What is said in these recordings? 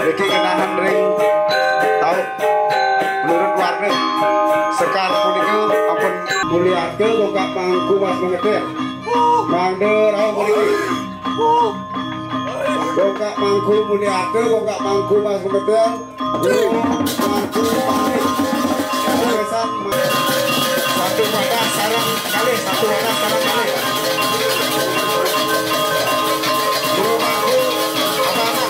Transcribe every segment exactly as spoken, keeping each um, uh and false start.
Niki kenahan ring tau nurut warna. Sekar punika ampun mulyake Bongkak Mangku Mas Mengedek. Mangda rauh mriki. Bongkak Mangku mulyake, Bongkak Mangku Mas Mengedek. Mangku pamit. Satu wadah sareng kalih, satu wadah sareng kalih. Guru Mangku, apa-apa?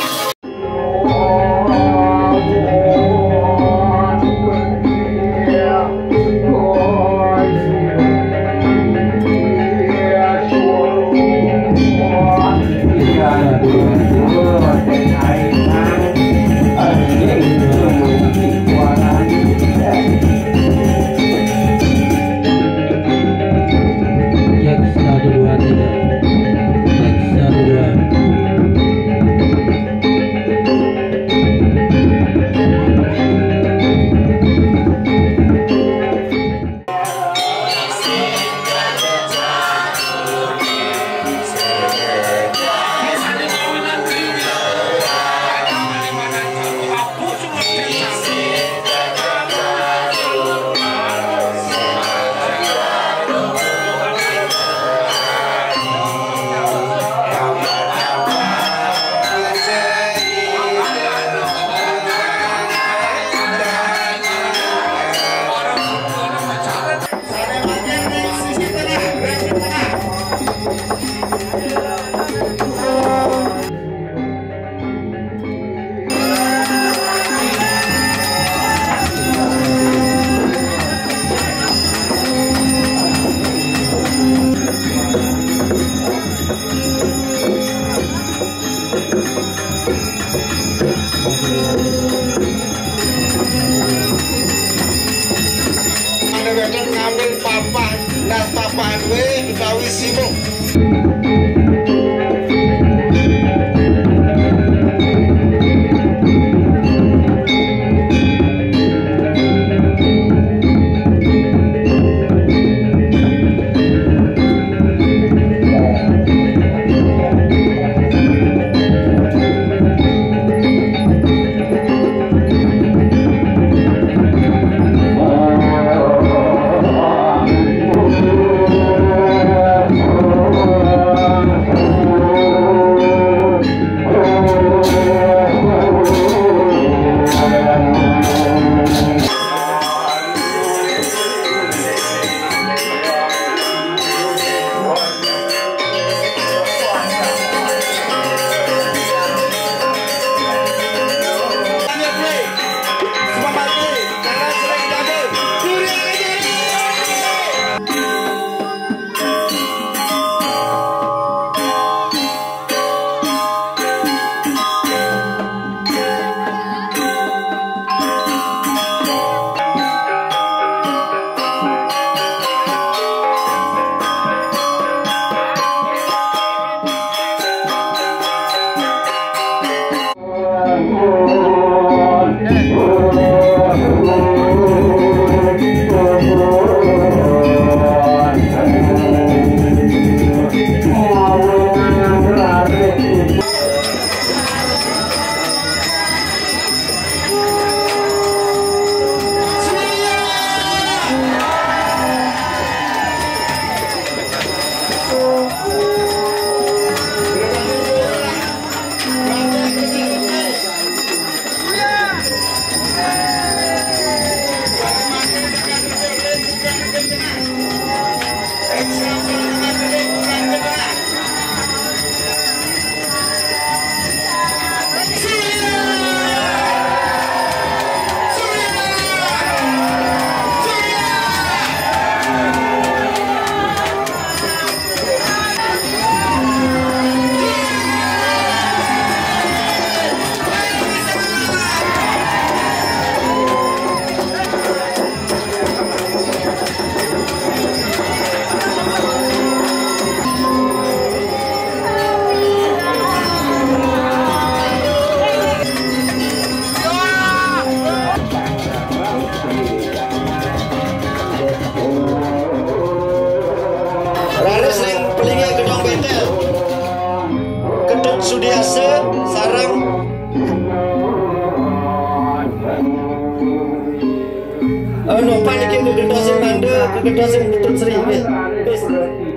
Kedua sih, Tun Sri, nggih. Wis.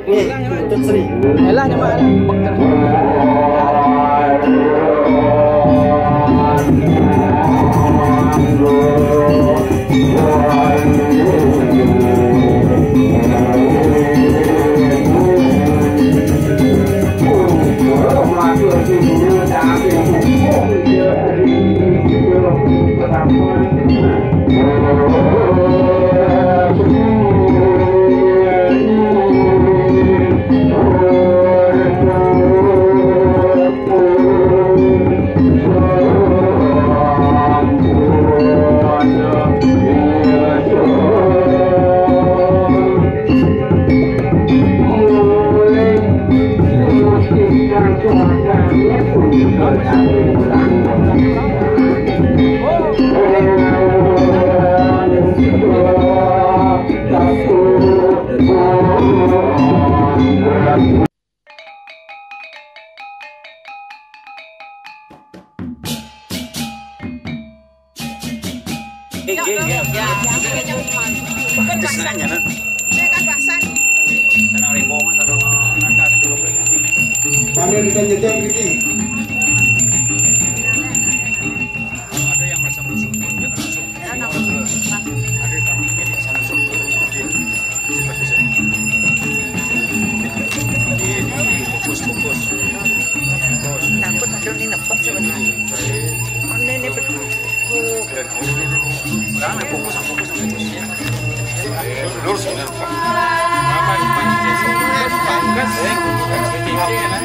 Nggih, Tun Sri. Elah, nyemak. Nggih, nggih, nggih. Bukan bahasa. Ini kan bahasa. Tenang, Rimbo, Mas, atau Raka, dulu. Ada yang nyetel, Ricky. Ada yang merasa musuh, dia langsung. Ada yang kami jadi sama musuh. Fokus, fokus. Takut ada ini nepot sebenarnya. Mana ini betul? Fokus, fokus, fokus. Lurus.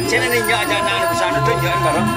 Sini nih, nyak aja, nah, di sana tuh, jangan bareng.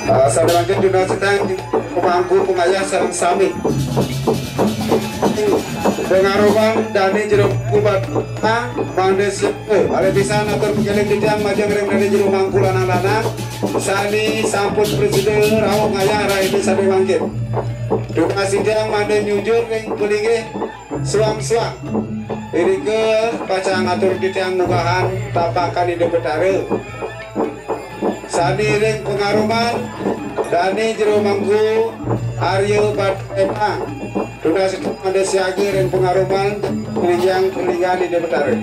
Ah, sampun lanjut dina sidang pemangku pengayah sareng sami. Pengaruhan dane jero kubat mangde sepuh. Malih pisan atur pengkeling titiang majeng ring dane jero mangku lanang-lanang sami sampun prasida rauh ngayah rahayu sami mangkin. Duka sidang mangde nyujur ring palinggih suang-suang. Irika pacang atur titiang munggahang tapakan Ida Betara. Sani ring pangaroman, dane jero mangku, Arya Batara Epang. Tunas mangda siaga ring pangaroman, ring panglinggahan Ida Batara.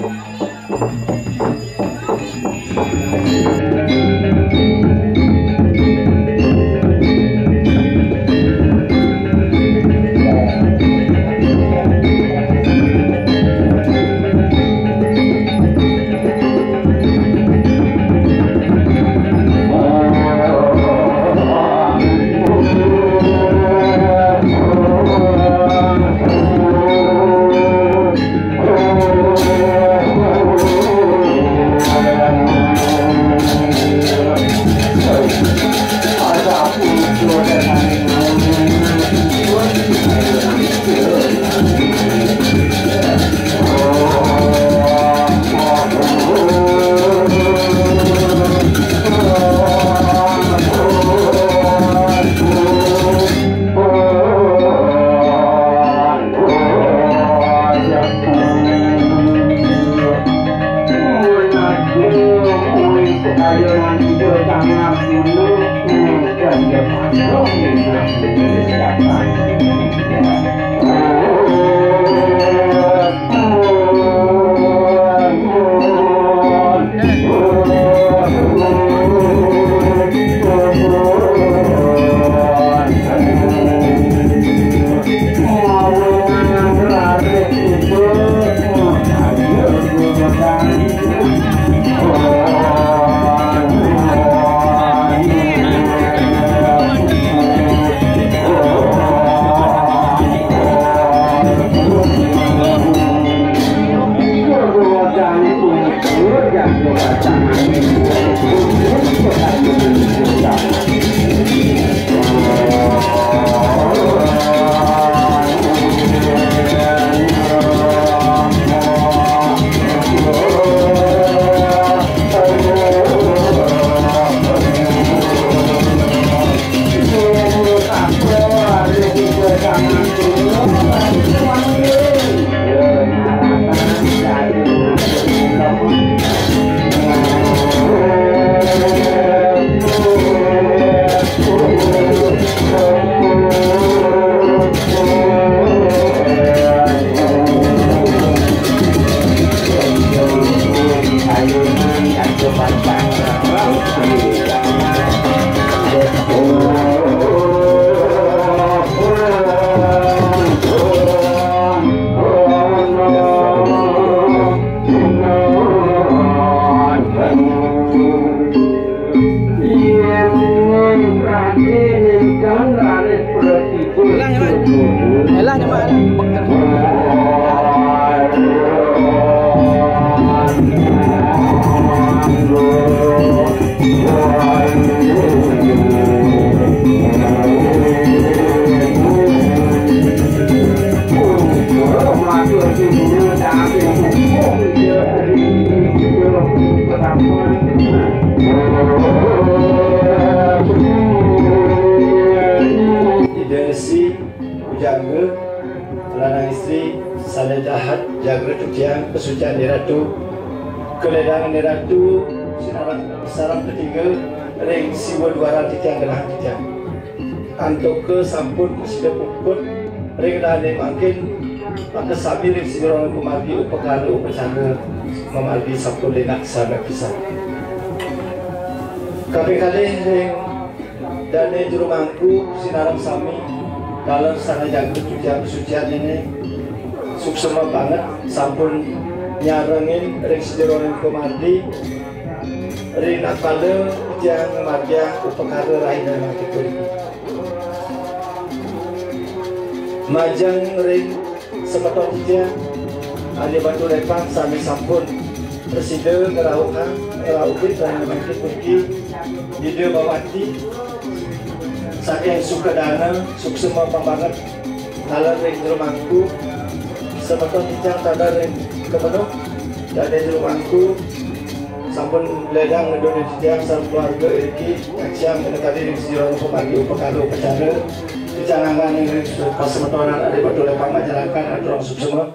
Elah nyemak. Elah nyemak. Ida Resi Pujangga, lanang istri, sane dahat jaga titiang, pasucian Ida Ratu, kaledang Ida Ratu, sinareng sareng tetiga, ring siwa duaran titiang genah titiang. Antuka sampun prasida puput ring dane mangkin, maka sami ring sira pamargi upakara upacara mamargi sampun linak sareng pisan. Kaping kalih ring dane jero mangku sinareng sami, taler sane jaga titiang pasucian dane, suksma banget sampun nyarengin ring sajeroning pamargi, rinakala titiang ngamargiang upakara rahina mangkin puniki. Majeng ring semeton titiang, Arya Batu Lepang sami sampun prasida ngrauhang, ngrauhin rahina mangkin puniki, Ida Bawati saking Sukadana, suksma pang banget, taler ring jero mangku, semeton titiang taler ring Kemenuk, dane jero mangku, sampun ledang ngedun titiang sareng keluarga iriki, nyaksiang mengko kadi ring sajeroning pamargi upakara upacara, titiang angganin ring pasemetonan Arya Batu Lepang majarangkan aturang suksma.